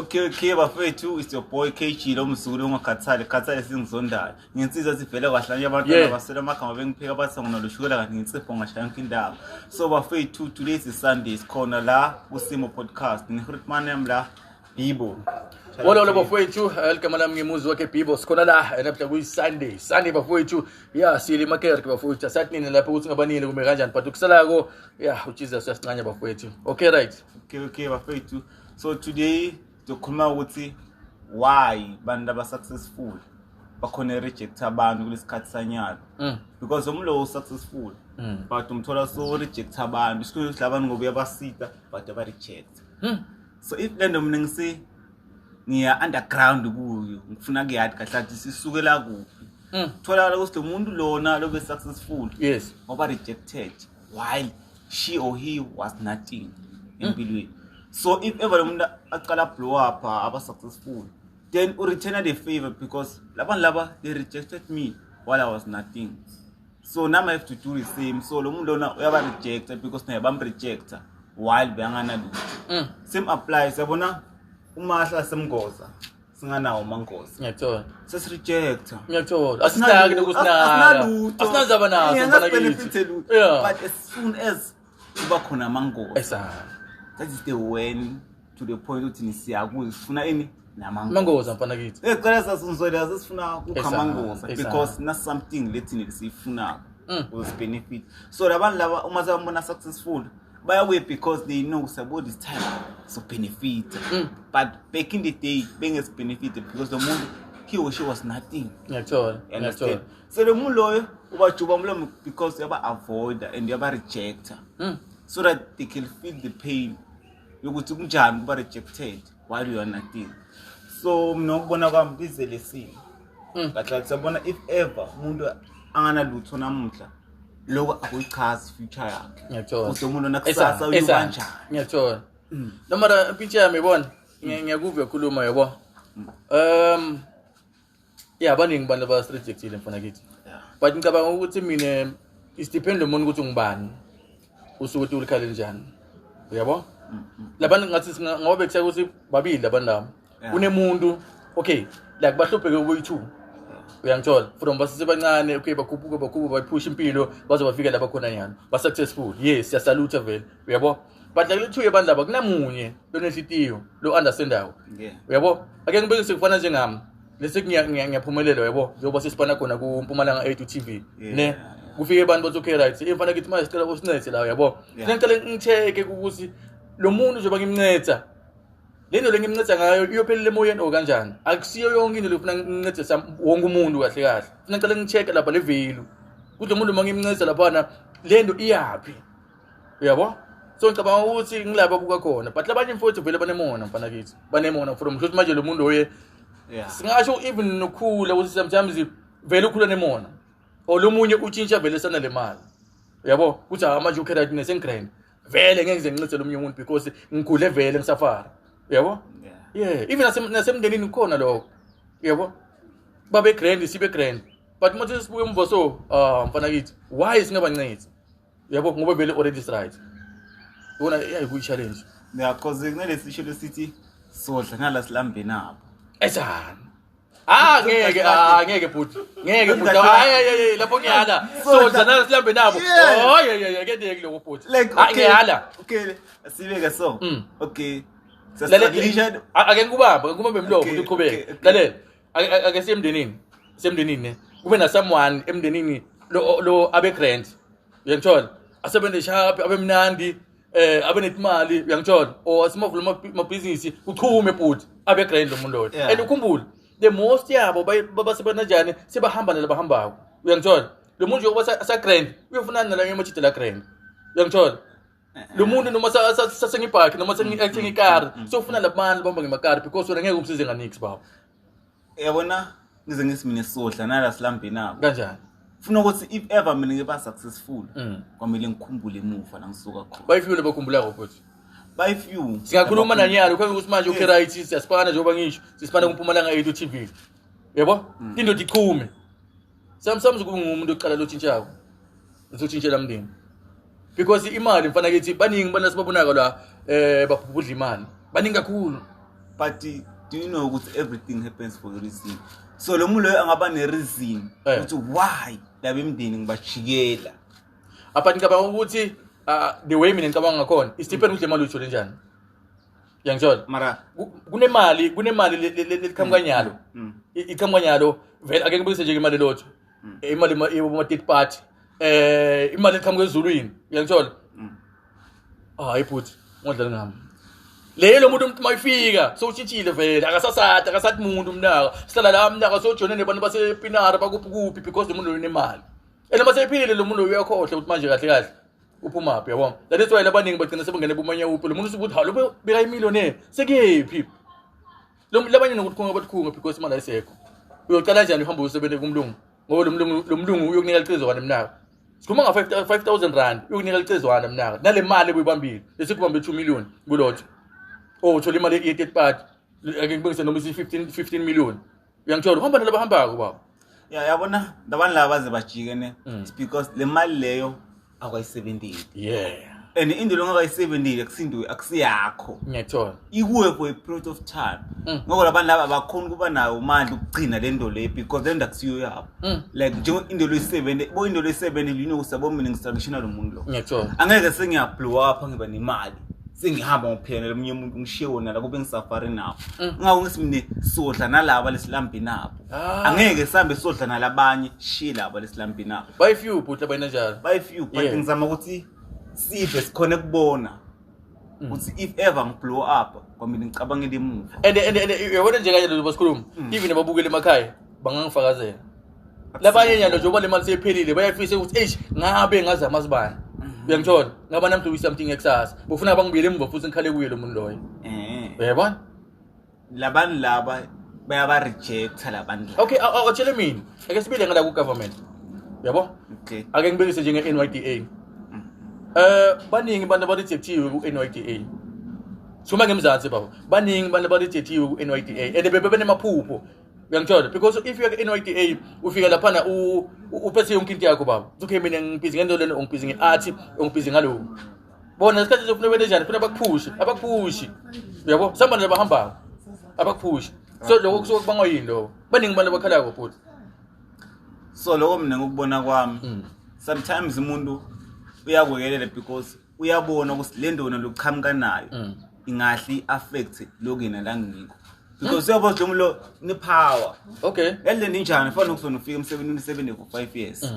Okay, bafethu, it's your boy KG, lo mzukulu ongakhathali, khathali singizondayo. Nginsizwa sivele kahle nje abantwana basela amagama bengipheka bathi nginolushukela kanti nginsipho ngashaya yonke indawo. So bafethu, today is Sunday, sikhona la kuSimo Podcast. Ngihrutman yami la Bibo. Wolo wolo bafowethu, ligama lami ngimuzi wakhe Bibo. Sikhona la namhla kuyi-Sunday. Sunday bafowethu. Ya siyele emakerke bafowethu. Asathi nini lapho ukuthi ngabanini kumbe kanjani, but ukusalako ya uJesus uyasincanya bafowethu. Okay, right. Okay, bafethu. So today sizokhuluma ukuthi why bantu aba successful bakhona reject abantu kulesikhathi sanyalo. Because umlo successful but umthola so reject abantu. Isikhulu ukuthi labantu ngoba uyabasita but aba reject. So if le nto mina ngisi ngiya underground kuyo, ngifuna kuyadi kahle kahle sisukela kuphi. Tholakala ukuthi lo muntu lona lobe successful ngoba rejected while she or he was nothing empilweni. So if ever lo muntu aqala blow up, aba successful, then u return the favor because labantu laba, they rejected me while I was nothing, so now I have to do the same. So lo muntu lona uyaba rejecta because naye bam rejecta while benganalutho. Same applies, yabona, uma hlala semgoza singanawo mangoza Ngiyakuthola. sesirejecta. Ngiyakuthola. Asinaki nokusinaka. Asinalutho. Asinazaba naso mfana kithi. But as soon as kuba khona amangozi, Esa. that is the when to the point ukuthi nisiyakuze sifuna ini namangozi. Mangoza mfana kithi. Cela sasizwela sesifuna kukha amangozi because na something lethini lesiyifunako ukuze benefit. So labantu laba uma sebambona successful bayabuye because they know sabo this time so benefit. But back in the day bengesi-benefit because the muntu, he or she was nothing. Ngiyakuthola. You understand? Ngiyakuthola. So lo muntu loyo ubajuba umlomo because uyaba avoida and uyaba rejecta so that they can feel the pain yokuthi kunjani kuba rejected while you are nothing. So mina ukubona kwami lize lesimo kahle kahle siyabona if ever umuntu anganalutho namuhla, lokho akuyichazi future yakhe. Ngiyakuthola. Ukuthi umuntu nakusasa Esa, uyoba esa. njani. Ngiyakuthola. No mara impintshi yami yabona. Ngiyakuva uyakhuluma yabo. Yeah, baningi abantu abasirejectile mfana kithi. But ngicabanga ukuthi mina is depend umuntu ukuthi ungubani. Usuke uthi ulikhale njani. Uyabo? Labantu ngathi ngoba bekuthiwa ukuthi babili labantu laba. Kunemuntu, okay, like bahlupheke kuyi-2. Uyangithola? From basesebancane, okay, bakhuphuka bakhuphuka bayiphusha impilo baze bafike lapha khona nyana. Ba successful. Yes, siyasalute vele. Uyabo? But like lethu yabantu laba kunamunye lonenhlitiyo lo understandayo. Uyabo? Ake ngibeke sekufana njengami. Lese ngiyaphumelela uyabo njengoba sesipana khona ku Mpumalanga 8 TV. Ne? Kufike abantu bathi okay right, imfana kithi manje sicela usincede la uyabo. Ngicela ngicheck ukuthi lo muntu njengoba ngimnceda le nto le ngimnceda ngayo iyophelela emoyeni or kanjani. Akusiyo yonke into lefuna ngincedisa wonke umuntu kahle kahle. Funa ngicela ngicheck lapha le value ukuthi lo muntu uma ngimnceda laphana le nto iyaphi uyabo. So ngicabanga ukuthi ngilaba buka khona, but labanye mfowethu vele banemona mfana kithi, banemona from ukuthi manje lo muntu oye singasho even nokukhula ukuthi sometimes vele ukhula nemona or lo munye utshintsha vele sana le mali uyabo ukuthi ah manje okay right ngisengigrand vele ngeke ngize ngincede lo munye umuntu because ngikhule vele ngisafara uyabo. Yeah, even nasemndenini kukhona lokho uyabo, babe grand sibe grand, but manje sibuye emva so ah mfana kithi why singabancedi uyabo ngoba vele already is right yona iyayi challenge. Yeah, cause kunalesisho lesithi sodla nala silambe nabo. Esana. Ah ngeke, ah ngeke bhuti. Ngeke bhuti. Hayi hayi hayi lapho ngiyala. Sodla nala silambe nabo. Oh yeah yeah ngeke lokho bhuti. Like Ah okay. ngiyala. Okay, sibeke so. Okay. Lalela Sasilisha ake ngikubambe emlomo Okay, ukuthi uqhubeke. okay. Lalela. Ake siye emndenini. Semndenini ne. Kube na someone emndenini lo abe grand. Uyangithola? Asebenze sharp, abe mnandi. Abe netimali uyangithola or asimavula amabhizinisi kuchume bhuti abe grand lo muntu loyo. And ukhumbule the most yabo basebenza njani sebahamba nalabahambako uyangithola lo muntu njengoba sa grand uyofuna nalanye amajita la grand uyangithola lo muntu noma sasengibhakhi noma sengithenga ikari sofuna labantu bahamba ngemakari because wena ngeke umsize nganix baba. Yabona ngize ngithi mina sodla nala silambe nabo. Kanjani? Funa ukuthi if ever mina ngiba successful kwamele ngikhumbule emuva la ngisuka khona. Bayifile bakhumbulako futhi. By few. Singakhuluma nanyalo khona ukuthi manje okay right siyasipana njengoba ngisho sisipana kuMpumalanga 8 TV yebo indoda ichume sometimes kube ngumuntu oqala lotshintshako uzotshintshela mndeni because imali mfana kithi baningi bana sibabonaka la babhubhudla imali baningi kakhulu. But do you know ukuthi everything happens for a reason? So lo muntu loyo angaba ne-reason ukuthi why laba emndeni ngibajikela. But ngicabanga ukuthi the way mina ngicabanga ngakhona, it's depend ukuthi le mali uyithole njani. Uyangithola? Mara Kunemali leqhamuka nyalo. Iqhamuka nyalo vele, ake ngibuyise nje imali lotho. Imali yama third party. Imali eqhamuka ezulwini. Uyangithola? Hayi bhuti, ngodlala ngami. Leyo lo muntu mayifika sowutshintshile vele, akasasati, akasathi muntu mnaka. Sihlala la mnaka, sojone nebantu basePinara, bakuphi kuphi, because lo muntu unemali. And uma seyiphilile lo muntu uyakhohlwa ukuthi manje kahle kahle uphumaphi, yabo. That is why labaningi bagcina sebengene bumanyawuphi. Lo muntu usukuthi hawu, lo beka imillionaire sekuyephi? Lo labanye nokuthi khunga bathi because imali ayisekho. Uyocala kanjani uhamba usebenze kumlungu? Ngoba lo mlungu uyokunika licezwana mnaka. Sikhuluma nga 5000 rand, uyokunika licezwana mnaka. Nale mali ebuyibambile, lesikubambe 2 million kulotho. Oh, uthola imali ye third party. Ake ngibekise noma isi 15 million. Uyangithola? Uhamba nalaba hambako baba. Ya, yabona labantu laba baze bajike ne. It's because le mali leyo akayisebenteli. And into longakayisebenteli akusinto, akusiyakho. Ngiyakuthola. Ikuwe for a period of time. Ngoba labantu laba abakhoni ukuba nayo amandla ukugcina le nto le because le nto akusiyo yabo. Like njengo into loyisebente, bo into loyisebente yini usabo, mina ngistruggle lo muntu lo. Ngiyakuthola. Angeke sengiya-blow up, ngiba nemali. Sengihamba ngokuphela lomunye umuntu, ngishiye wona la kube ngisafari nawo. Ngako ngithi mina sodla nalaba lesilambi nabo. Angeke sihambe sodla nalabanye, shiye laba lesilambi nabo. By few bhuti abayena njalo. By few, but ngizama ukuthi sive sikhone kubona ukuthi if ever ngiblow up, kwamele ngicabangele emuva. And uyabona nje kanye lo basikhuluma, even ababukeli emakhaya bangangifakazela. Labanye nyalo njengoba le mali seyiphelile bayafisa ukuthi eish, ngabe ngazama sibani. Uyangithola? Ngaba nami do something ekusasa. Bufuna bangibuyele emuva futhi ngikhale kuye lo muntu loyo. Uyabona? Labantu laba bayaba rejecta labantu laba. Okay, awutshele mina. Ake sibile ngala ku government. Uyabo? Okay. Ake ngibekise njenge NYDA. Baningi abantu abarejectiwe ku NYDA. Suma ngemzansi baba. Baningi abantu abarejectiwe ku NYDA and bebe benemaphupho. Uyangithola? Because if you ku NYDA ufika laphana uphethe yonke into yakho baba. Okay, mina ngibhizi ngento lena, ngibhizi nge-art, ngibhizi ngalokhu. Bona isikhathi sofuna wena njani? Funa bakuphushe, abakuphushi. Uyabo? Samba nabahambako. Abakuphushi. So lokho kusuke kubangwa yini lokho? Baningi abantu abakhalako futhi. So lokho mina ngokubona kwami, sometimes umuntu uyakwekelela because uyabona ukuthi le nto lokuqhamuka nayo ingahle i-affect lokhu yena la ngikho, because uyabona ukuthi lo muntu lo une-power. Le nto injani, fana nokuthi wena ufike emsebenzini, usebenze for 5 years,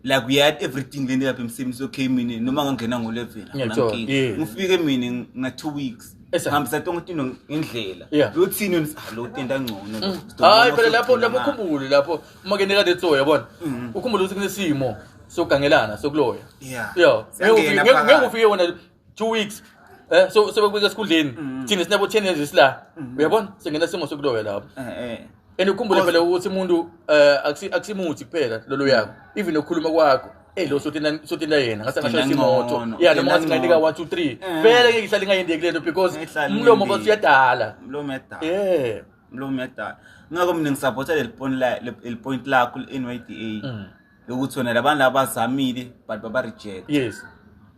like we had everything le nto lapha emsebenzini. Okay, mina noma ngangena ngo-11, Ngiyakuthola, ngifike mina nga-2 weeks, ngihambisa tonke into ngendlela. Lothini wena? Ah, lo tenta ngcono lo. Hayi phela lapho ukhumbule lapho uma ke nika letso, yabona, ukhumbule ukuthi kunesimo sokugangelana, sokuloya. Yeah. Siyangena Ngeke phakathi. ufike wena 2 weeks so sebekubeka esikhundleni, thina sinabo 10 years sila, uyabona, singena simo sokuloya lapho. And ukhumbule phela ukuthi umuntu akusimuthi kuphela lolo yakho, even nokukhuluma kwakho, lo sotina yena ngase ngashaya Thinta imoto ngcono, yeah, noma thinta ngathi ngayinika ngcono. 1 2 3, vele ngeke ihlale ingayendeki lento because Ngeke ihlale umlomo ingayendeki. bathi uyadala. Umlomo uyadala. Umlomo uyadala. Ngakho mina ngisupporta leli point lakho le-NYDA lokuthi wena labantu laba bazamile but baba reject.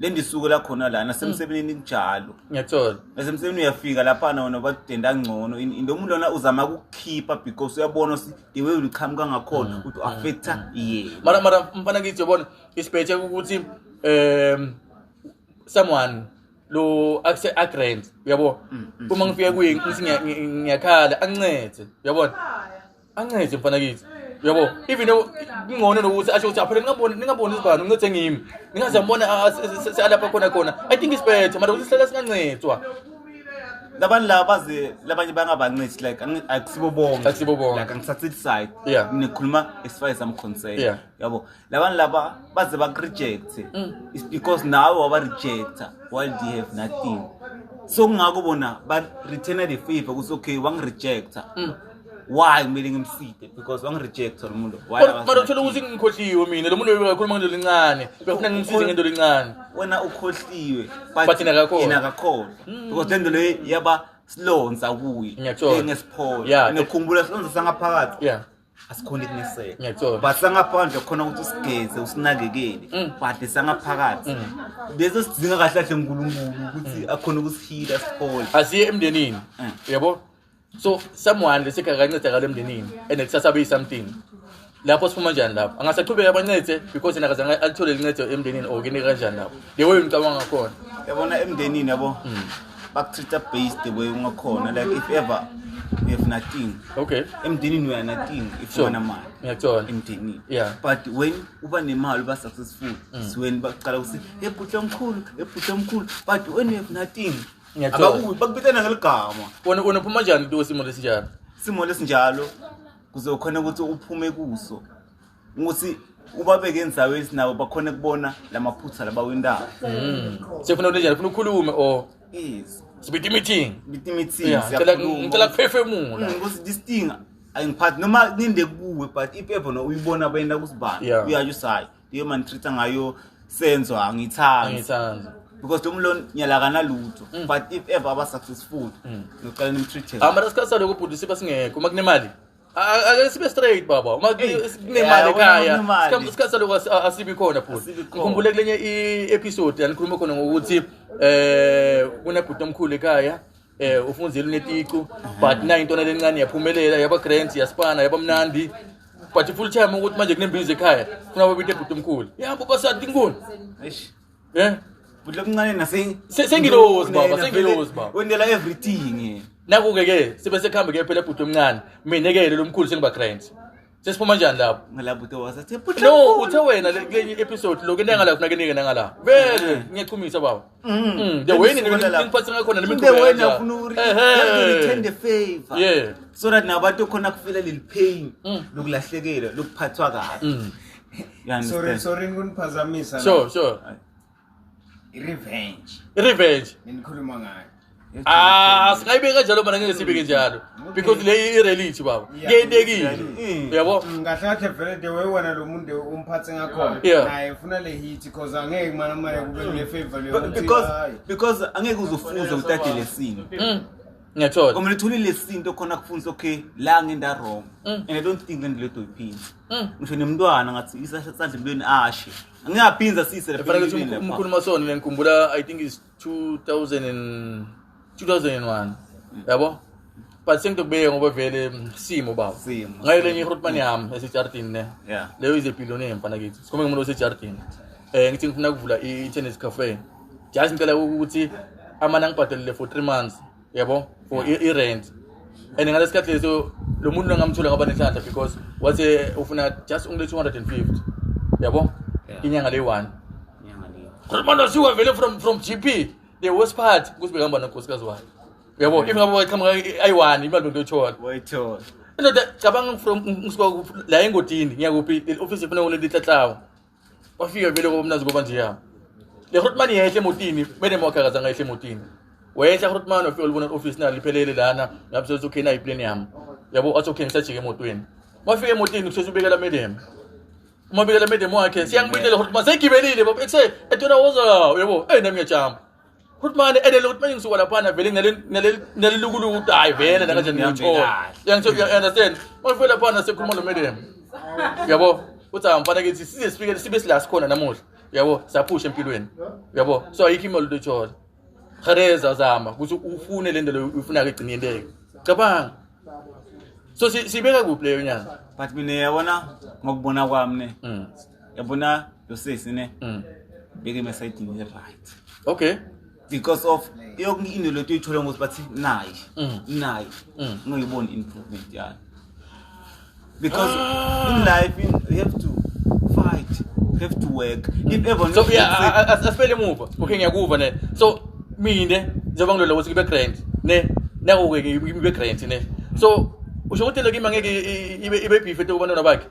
Le ndisuku lakhona la nasemsebenzini kunjalo. Ngiyakuthola. Nasemsebenzini uyafika laphana wena bakudenda ngcono. Into umuntu lona uzama ukukhipha because uyabona ukuthi the way uliqhamuka ngakhona ukuthi u-affecta yena. Mara mfana kithi, yabona, isibhethe ukuthi someone lo akuse agrand, uyabo, uma ngifika kuye ngithi ngiyakhala, angincede, uyabona, ancede mfana kithi, uyabo, even though kungcono nokuthi asho ukuthi aphela ningaboni isibani, uncede ngimi, ningaze ngibone alapha khona khona. I think it's better mara ukuthi sihlala singancedwa. Labantu laba baze labanye bangabancedi, like akusibo bonke. Akusibo bonke. Like angithathi side. Mina ngikhuluma as far as I'm concerned. Yabo, labantu laba baze bakureject, it's because nawe waba-rejecta while they have nothing. So kungako bona ba-returna the favor ukuthi okay, wangirejecta, why kumele ngimside? Because wangirejecta lo muntu. Why Mara uthola ukuthi ngikhohliwe mina, lo muntu bekakhuluma ngento lencane, befuna ngimsize ngento lencane. Wena ukhohliwe. But yena akakholwa. Yena akakholwa because le nto leyo yaba silonza kuye. Ngiyakuthola. Ngesiphola. Nekhumbula silonza sangaphakathi. Asikhona ukunisela. Ngiyakuthola. But sangaphandle khona ukuthi usigeze usinakekele. But sangaphakathi leso sidinga kahle kahle uNkulunkulu ukuthi akhona ukusihila siphole. Asiye emndenini. Yabo, so someone lesekhaya kancedakala emndenini and kusasa be something lapho siphuma njani lapho angasaqhubeka abancede because yena akazange alithole lincedo emndenini or kini kanjani lapho the way ngicabanga ngakhona? Yabona emndenini, yabo, bakutreat based the way ungakhona. Like if ever you have nothing emndenini, we are nothing if unamali Ngiyakuthola. Emndenini. But when uba nemali, uba successful, is when baqala ukuthi, "Hey, bhuti omkhulu, hey, bhuti omkhulu." But when you have nothing, Ngiyakuthola. abakubi bakubitana ngeligama. Wena uphuma njani kulo simo lesinjalo? Simo lesinjalo, kuze ukhone ukuthi uphume kuso, ukuthi ubabeke endaweni nabo bakhone kubona lamaphutha labawendayo. Sefuna njani, ufuna ukhulume or Yes. sibita meeting? Bithi meeting. Yeah, ngicela kuphefumula. Ukuthi this thing ayingiphathi noma ninde kuwe, but if ever no uyibona bayenda kusibani, uyasho usayi leyo man treat ngayo senzo angithandi. Angithandi. Because lo muntu nyalakana lutho, but if ever aba successful, ngiqala nimtreat. Ah, mara isikhathi saloko bhuti siba singekho uma kunemali. Ake sibe straight baba, uma Hey, kunemali yeah, ekhaya, kunemali. Isikhathi saloko asibi khona bhuti. Asibi khona. Ngikhumbule kulenye i-episode yanikhuluma khona ngokuthi kunebhuti omkhulu ekhaya, ufunzile, uneticu, but nayo intwana lencane yaphumelela, yaba grand, yaspana, yaba mnandi, but full time ukuthi manje kunembizo ekhaya funa babite ebhuti omkhulu, yabo basathi inkuni. Eish. Bhuti lomncane nase Sengilozi, baba, sengilozi, baba. Wendela everything. Naku-ke ke sibe sekuhambe ke phela ebhuti omncane, mina-ke lelo mkhulu sengiba grand, sesiphuma njani lapho? Ngalapho wasathi bhuti No. lomkhulu. Uthe wena kulenye i-episode lokhu nangala kufuneka nike nangala vele ngiyachumisa baba. The way Ngisuka lapho. ningiphathe ngakhona nami. The way nafuna you have to return the favor so that nabantu khona kufila leli pain lokulahlekelwa, lokuphathwa kabi. You Sorry. understand? Sorry ngikuniphazamisa la. Sure. I-revenge I-revenge. nenikhuluma ngayo. Ah, singayibeka kanjalo mana, ngeke sibeke njalo because le i-reality baba, kuyentekile. Uyabo? Kahle kahle vele the way wena lo muntu umphathe ngakhona, naye ufuna le hit because angeke mana manje kube kule favor leyo ukuthi, Because hayi. because angeke uzofunza uthathe lesini. Ngiyathola. Kumele uthole lesinto khona kufunza, okay, la ngenda wrong. And I don't think lento leto iphinda. Ngisho nemntwana ngathi isandla empilweni ashe. Angiyaphinza sise lapha Fanele ukuthi empilweni lapha. umkhulu masona le ngikhumbula, I think is 2000 and 2001, yabo, but sengitokubeka ngoba vele simo baba. Simo. Ngayo lenye ihrotman yami esejardini ne, leyo is a billionaire mfana kithi, sikhome ngumuntu osejardini, ngithi ngifuna ukuvula i-internet cafe, just ngicela ukuthi amane angibhadalele for 3 months, yabo, for i-rent. And ngalesi sikhathi leso lo muntu lo ngamthola ngaba nenhlanhla because wathi ufuna just ungile 250, yabo, inyanga leyi-one. Inyanga leyo. Khuluma nosiwa vele from GP. The worst part ukuthi bekahamba nonkosikazi wakhe, yabo, if ngabe waqhamuka ayi-one imali bengiyoyithola. Wayithola. Indoda, cabanga, from ngisuka la engodini ngiyakuphi, le office ifuna kuleli tlatlawo, wafika vele kwabamnazi ngoba nje yami le Grootman yehle emotini bene mwakhe akazange ayehle emotini, wehla Grootman, wafika ulibona office nalo liphelele lana ngabe sethi okay nayi plan yami, yabo, athi okay ngisajike emotweni, wafika emotini kusheshe ubekela madam, uma bekela madam wakhe siyangibitela Grootman seyigibelile baba ekuse etona woza, yabo, nami ngiyajamba Grootman edele ukuthi manje ngisuka laphana vele nalelukuluku ukuthi hayi vele nakanjani ngiyithola. Uyangithola, you understand? Mawufika laphana sekhuluma lo madam, yabo, uthi mfana kithi size sifike sibe sila sikhona namuhla, yabo, saphusha empilweni, yabo, so ayikho imali oyithola, hereza zama ukuthi ufune le nto leyo uyifunako igcine yenteke, cabanga. So sibeka kuphi leyo nyanga? But mina yabona ngokubona kwami ne, yabona lo sesi ne, beke emesayidini right. Because of yonke into leto uyithola ngokuthi bathi nayi, nayi, ungayiboni improvement yayo. Because in life you have to fight, you have to work. If ever So yeah, asifele emuva. Okay, ngiyakuva ne. So mine njengoba ngilola ukuthi ngibe grand ne, nako-ke ngibe grand ne, so usho ukuthi lo kimi angeke ibe beef eto kubantwana bakhe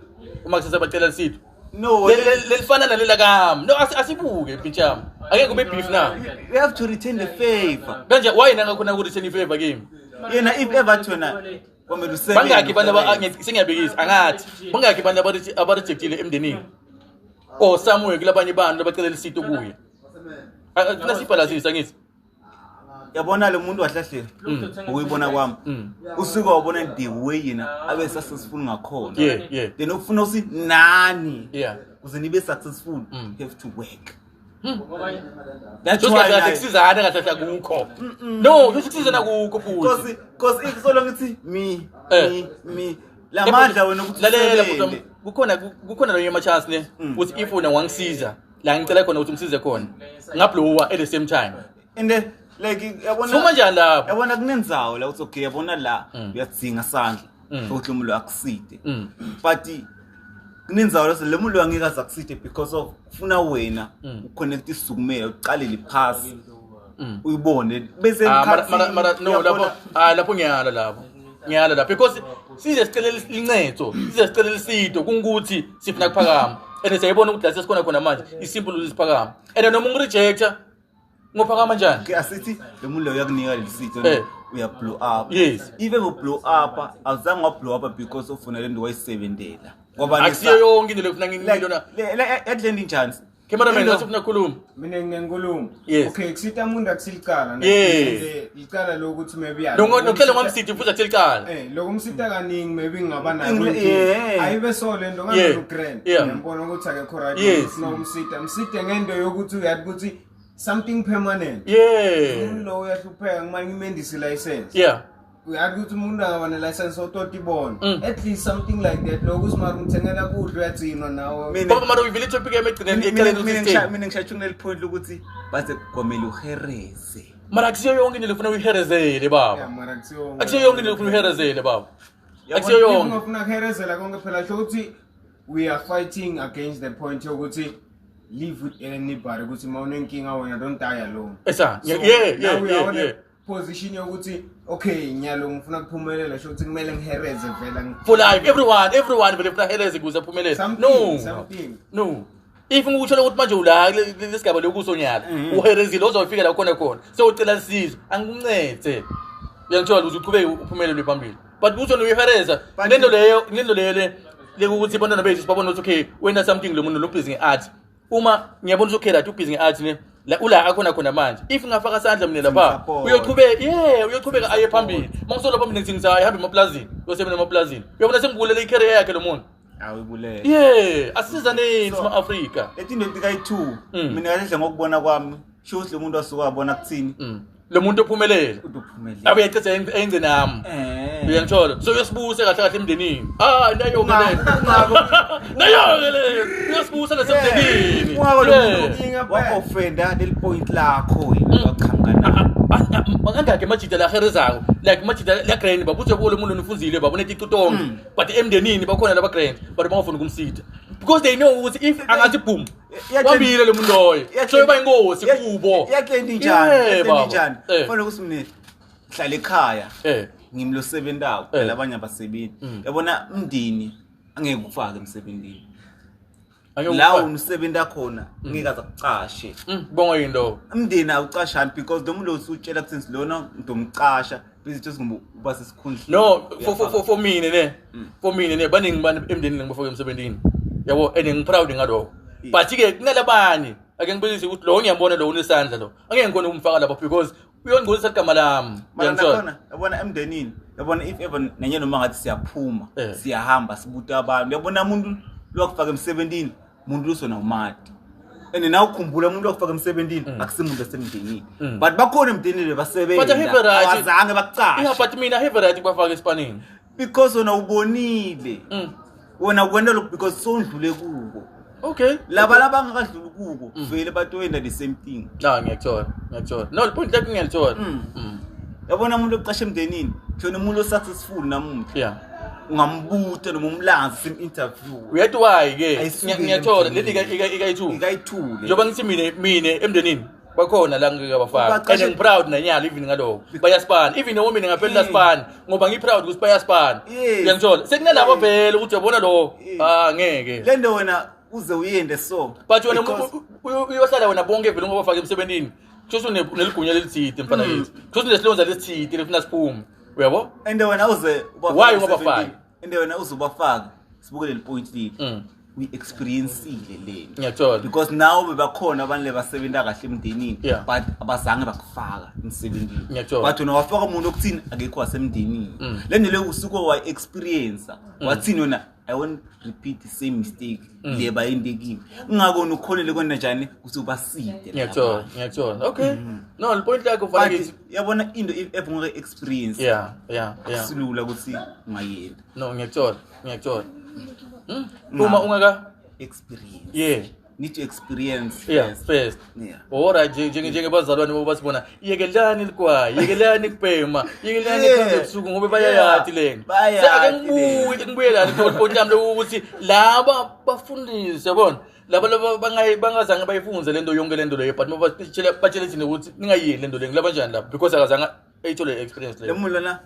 uma kusasa bacela lisitho? No. Lelifana nalela kami, no, asibuke mpintshami, angeke kube beef na? You have to return the favor. Kanje why nangakhona ku-return ifavor kimi? Yena if ever athi wena kwamele usebenze. Bangakhi abantu sengiyabekisa, angathi bangakhi abantu abarejectile emndenini or somewhere kulabanye abantu abacela lisito kuye? Funa sibhalansise, angithi? Yabona lo muntu wahlahle ukuyibona kwami, usuke wabona the way yena abe successful ngakhona, then ufuna ukuthi nani ukuze nibe successful, you have to work. That's So why kahle kahle kusizana kahle kahle akukho. No, kusho kusizana akukho futhi. Cause if so long ithi me me me lamandla wena ukuthi Lalela usebenze. futhi, kukhona lonye ama chance ne ukuthi if wena wangisiza la ngicela khona ukuthi ungisize khona, ngablowa at the same time. And then like yabona Suma njani lapho? Yabona kunenzawo la uthi okay, yabona la uyadzinga sandla ukuthi lo muntu akuside, but kunenzawo la lo muntu angeke aze akuside because of ufuna wena uconnect isukumela uqalele phasi uyibone bese Ah, mara emkhathini mara no lapho lapho ngiyala lapho. Ngiyala lapho because size sicela lincedo, size sicela lisito kungukuthi sifuna kuphakama. And siyayibona ukuthi la sesikhona khona manje isimple ukuthi siphakama. And noma ungirejecta ngophakama njani? Okay, asithi lo muntu loyo uyakunika leli sito, uya blow up. If ever blow up, awuzange wa blow up because of ufuna lento wayisebentela. Ngoba Akusiyo yonke into lekufuna ngilona. Le njani? Cameraman, ngathi ufuna ukukhuluma. Mina nginenkulumo. Okay, kusita umuntu akusilicala. Icala lokuthi maybe Nokuhlala ngomsidi futhi akusilicala. Lokumsita kaningi maybe ngingaba nayo. Ayibe so lento ngalo grand. Ngiyambona ukuthi akekho right. Ufuna umsita. Msite ngento yokuthi uyathi ukuthi something permanent. Umuntu lo uyahlupheka ngimanje ngimendise license. Uyazi ukuthi umuntu angaba ne-license ototibona. At least something like that. Lokhu simara umthengela kudla uyagcinwa nawe. Baba, mara uyivile itopic yami egcineni eceleni Mina mina ngishaya kuneli point lokuthi baze kwamele uhereze. Mara akusiyo yonke into lefuna uyiherezele baba. Yeah, mara akusiyo. Akusiyo yonke into lefuna uyiherezele baba. Akusiyo yonke. Ungafuna kuherezela konke phela sho ukuthi we are fighting against the point yokuthi live with anybody ukuthi uma unenkinga wena don't die alone. Esa, So, now we are on a position yokuthi okay nyalo ngifuna ukuphumelela sho ukuthi kumele ngihereze vela For life everyone vele ufuna hereze ukuze aphumelele. No. Something. No. If ngikutshela ukuthi manje ula lesigaba lokuso nyalo uherezile uzofika la khona khona. So ucela usizo angikuncede. Uyangithola ukuthi uqhubeke uphumelele phambili. But uthi uyihereza lento leyo lekuthi abantwana bethu sibabona ukuthi okay wena something lo muntu lo busy nge-art. Uma ngiyabona ukuthi okay right ubhizi nge-art ne la ula akhona khona manje if ngafaka sandla mina lapha uyoqhubeka uyoqhubeka aye phambili. Mangisola phambili ngithi ngisayi hamba emaplazini uyosebenza emaplazini. Uyabona sengibulele i-career yakhe lo muntu. Awuyibulele. Asizaneni sima-Afrika. Lethi into kayi-2 mina kahle ngokubona kwami sho ukuthi lo muntu wasuka wabona kuthini. Lo muntu ophumelele. Uphumelele. Abe yacetha engcene nami. Uyangithola. So uyasibuse kahle kahle emndenini. Nayo ke le. Nayo ke le. Uyasibusa nasemndenini. Ungako lo muntu wa-offenda leli point lakho wena waqhamuka nalo. Makangakhe amajita la herezako. Like amajita la grand babuthe kulo muntu unifunzile babone ticu tonke. But emndenini bakhona laba grand but bangafuni ukumsitha. Because they know ukuthi if angathi boom wambile lo muntu loyo. So yoba inkosi kubo. Iyaklenda njani? Iyaklenda njani? Kufanele ukuthi mina ngihlale ekhaya. Ngimi lo sebentayo labanye abasebenzi. Yabona umndeni angeke ufake emsebenzini. La umsebenzi khona ngeke aze akucashe. Bonga yinto. Umndeni awucashani because lo muntu usutshela kuthi lona ndomcasha bese ngoba uba sesikhundleni. No, for mina ne. For mina ne baningi bani emndenini ngibafaka emsebenzini. Yabo and ngiproud ngalokho. But ke kunalabanye ake ngibizise ukuthi lo ngiyambona lo unesandla lo. Angeke ngikhona ukumfaka lapha because uyongcolisa igama lami. Uyangithola? Yabona emndenini, yabona if ever nenye noma ngathi siyaphuma, siyahamba sibuta abantu. Yabona umuntu lokufaka emsebenzini, umuntu usona umadi. And now ukhumbula umuntu okufaka emsebenzini akusimuntu esemndenini. But bakhona emndenini basebenza. Abazange bakucashe. Yeah, but mina have right kubafaka esipanini. Because wena ubonile. Wena kwenda lokho because sondlule kubo. Okay. Laba labangakadluli kubo vele batoyenda the same thing. La ngiyakuthola. No, the point lakho ngiyalithola. Yabona umuntu oqashe emndenini, shona umuntu osuccessful namuhla. Yeah. Ungambuta noma umlanzi sim interview. Uyathi why ke? Ngiyathola leli ikayi2. Ikayi2. Njengoba ngithi mina emndenini bakhona la ngike abafaka. And I'm proud nanyalo even ngalokho. Bayaspan. Even noma mina ngaphelela span ngoba ngi proud ukuthi bayaspan. Uyangithola. Sekunalabo phela ukuthi uyabona lo. Ngeke. Lento wena uze uyende so. But wena uyohlala wena bonke vele ngoba bafaka emsebenzini. Kusho uneligunya lelithide mfana yethu. Kusho unesilonza lesithide lefuna siphume. Uyabo? And wena uze ubafaka. Why ungabafaki? And wena uze ubafaka. Sibuke leli point leli. uyi-experiencile lento. Ngiyakuthola. Because now bebakhona abantu lebasebenza kahle emndenini, Yeah. but abazange bakufaka emsebenzini. Ngiyakuthola. But wena wafaka umuntu okuthini akekho wasemndenini. Le nto leyo usuke wayi-experience, wathini wena, "I won't repeat the same mistake le bayente kimi." Ungakona ukhonele kwena njani ukuthi ubaside. Ngiyakuthola, ngiyakuthola. Okay, no, point lakho mfana But kithi. yabona into if ungeke experience, akusilula ukuthi ungayenda. No, ngiyakuthola, ngiyakuthola. Uma ungaka Experience, need to experience yeah first. First. Yeah. Alright, njengebazalwane bo basibona, yekelani ligwayi, yekelani kubhema, yekelani kuhambe ebusuku, ngoba bayayati lento. Bayayati. Ake ngibuye, ngibuye la point yami lokuthi laba bafundisi, yabona, laba bangazange bayifunze lento yonke lento leyo, but batshele, batshele thina ukuthi ningayiyeli lento leyo, ngilaba njani lapho, because akazange eyithole experience Le leyo. muntu lona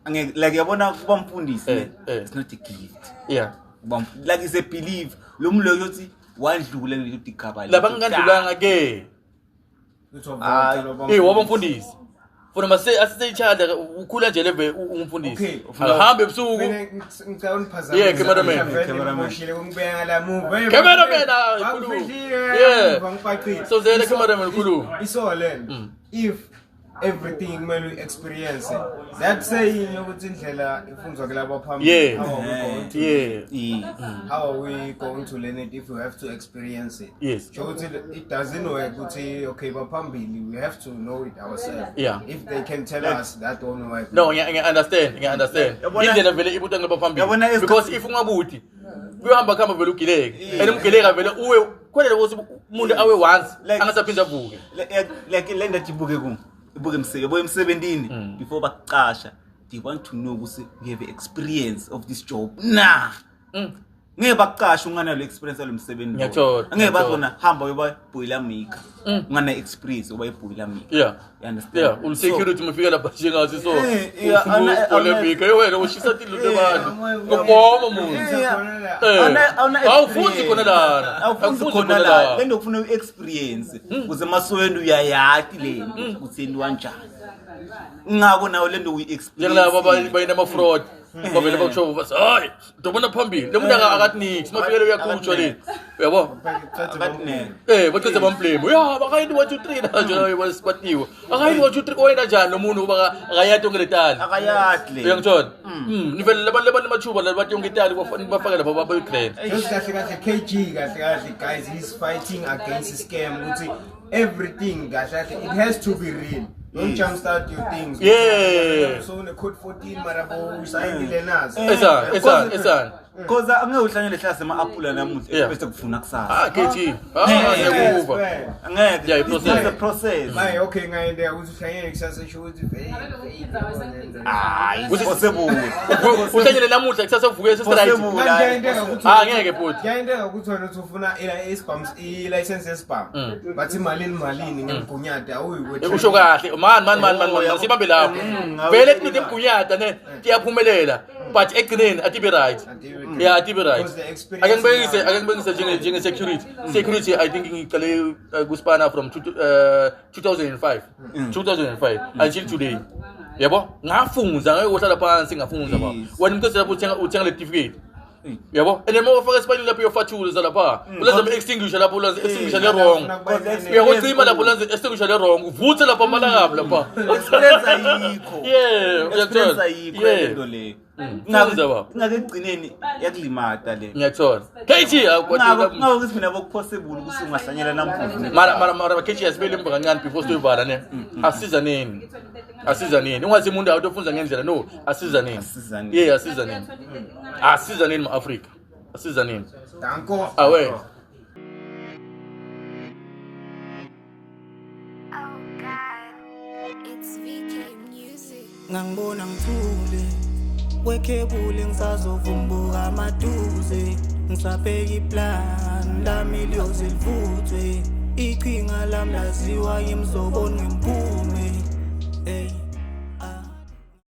angeke, like yabona kuba mfundisi, Eh, ne, it's not a gift. Kuba like it's a belief lo muntu loyo uthi wadlula lelo digaba. Laba ngingandlulanga ke. Waba mfundisi funa mase asiseyithanda ukhula nje leve ungumfundisi. Okay. Ahambe ebusuku. Mina ngicela uniphazamisa. Yeah, cameraman. Vele Cameraman. ngimoshile ukungibeka la muva. Hey, Cameraman, ah, khuluma. bangifihlile, bangipaqile. So zele cameraman, khuluma. Iso lento. If everything kumele uyi-experience, that saying yokuthi indlela ifunzwa kulabo phambili, how are we going to how are we going to learn it if we have to experience it? Yes. So ukuthi it doesn't work ukuthi okay, baphambili, we have to know it ourselves. If they can tell us, that won't work. No, ngiya understand, ngiya understand. Indlela vele ibuta ngapha phambili. Because if ungabuti, kuyohamba kuhamba vele ugileke. And umgileka vele uwe khona ukuthi umuntu awe once angasaphinda avuke. Like le ndathi ibuke ku ibuke yabo emsebenzini, before bakuqasha they want to know ukuthi you have experience of this job na. Ngeke bakuqashe unganalo experience yalo msebenzi lowo. Ngiyakuthola, Angeke ngiyakuthola. bazona hamba uyoba boiler maker ungana experience uba boiler maker. You understand? Yeah, ul security mufika lapha njengathi so. Yeah, Polemika, wena ushisa tindlu tebantu. Ngoboma muntu. Awufundi khona lana. Awufundi khona la. Le nto kufuna u-experience ukuze masowenu uyayati le nto ukuthi yenziwa njani. Ngako nawe le nto uyi-experience. Njengalaba bayina ama-fraud. Bavele bakusho bathi hayi, dobona phambili. Lo muntu akathi nix, mafikele uyakhutshwa le. Uyabo? Akathi ne. Baqeda bamblame. Ya, bakayini 1 2 3 la nje basipatiwe. Akayini 1 2 3 oyena njani lo muntu uba akayati yonke le tali. Akayati le. Uyangithola? Nivele labantu labantu amathuba la bathi yonke itali bafake lapha babe grand. Just kahle kahle KG, kahle kahle guys, he's fighting against the scam ukuthi everything kahle kahle it has to be real. Don't jumpstart your things. So une code 14 mara bo usayindile nazo. Esa, esa, esa. Cause angeke uhlanyele hlase ama-apula namuhla bese kuvuna kusasa. KG. Ngiyakuva. Angeke. Yeah, i-process. It's a process. Maye okay, ngayendeka ukuthi uhlanyele kusasa sho ukuthi vele. Hayi, possible. Uhlanyele namuhla kusasa uvuke sesi-right. Possible. Kuyendeka ukuthi Ngeke futhi. Kuyendeka ukuthi wena uthi ufuna isibhamu, i-license yesibhamu. Bathi malini malini ngemgunyati awuyi Usho kahle. Man man man man man sibambe lapho. Vele kuthi emgunyata ne tiyaphumelela, but ekugcineni atibe right. Yeah, atibe right. Because the experience Ake ngibekise, ake ngibekise njenge security. Security, I think ngiqale kuspana from 2005. 2005 until today. Yabo? Ngafunza, ngeke uhlala phansi ngafunza baba. Wena umuntu lapho uthenga le certificate. Yabo? And then mawufaka esipanini lapho uyofathula lapha. Ulenza ama extinguisher lapho, ulenza extinguisher le wrong. Uyakucima lapho ulenza extinguisher le wrong. Uvuthe lapha amalanga lapha. Experience ayikho. Yeah, Experience uyakuthola. ayikho lento le. Funza baba. Ingake ekugcineni yakulimata le. Ngiyakuthola. KG Ngako ngako ukuthi mina bokupossible ukuthi ungahlanyela namuhla. Mara mara mara KG asibele emva kancane before siyovala ne. Asiza nini? Asiza nini? Ungathi umuntu awutofunza ngendlela, no, asiza nini? Asiza nini? Yeah, asiza nini? Asiza nini ma-Afrika? Asiza nini? Danko. Awe. Oh God, it's VK Music. Ngangibona ngithule kwekhebule, ngisazovumbuka amaduze, ngisabheka iplan lami liyoze livuthwe, iqhinga lami laziwa yimzoboni ngemphume. Ey.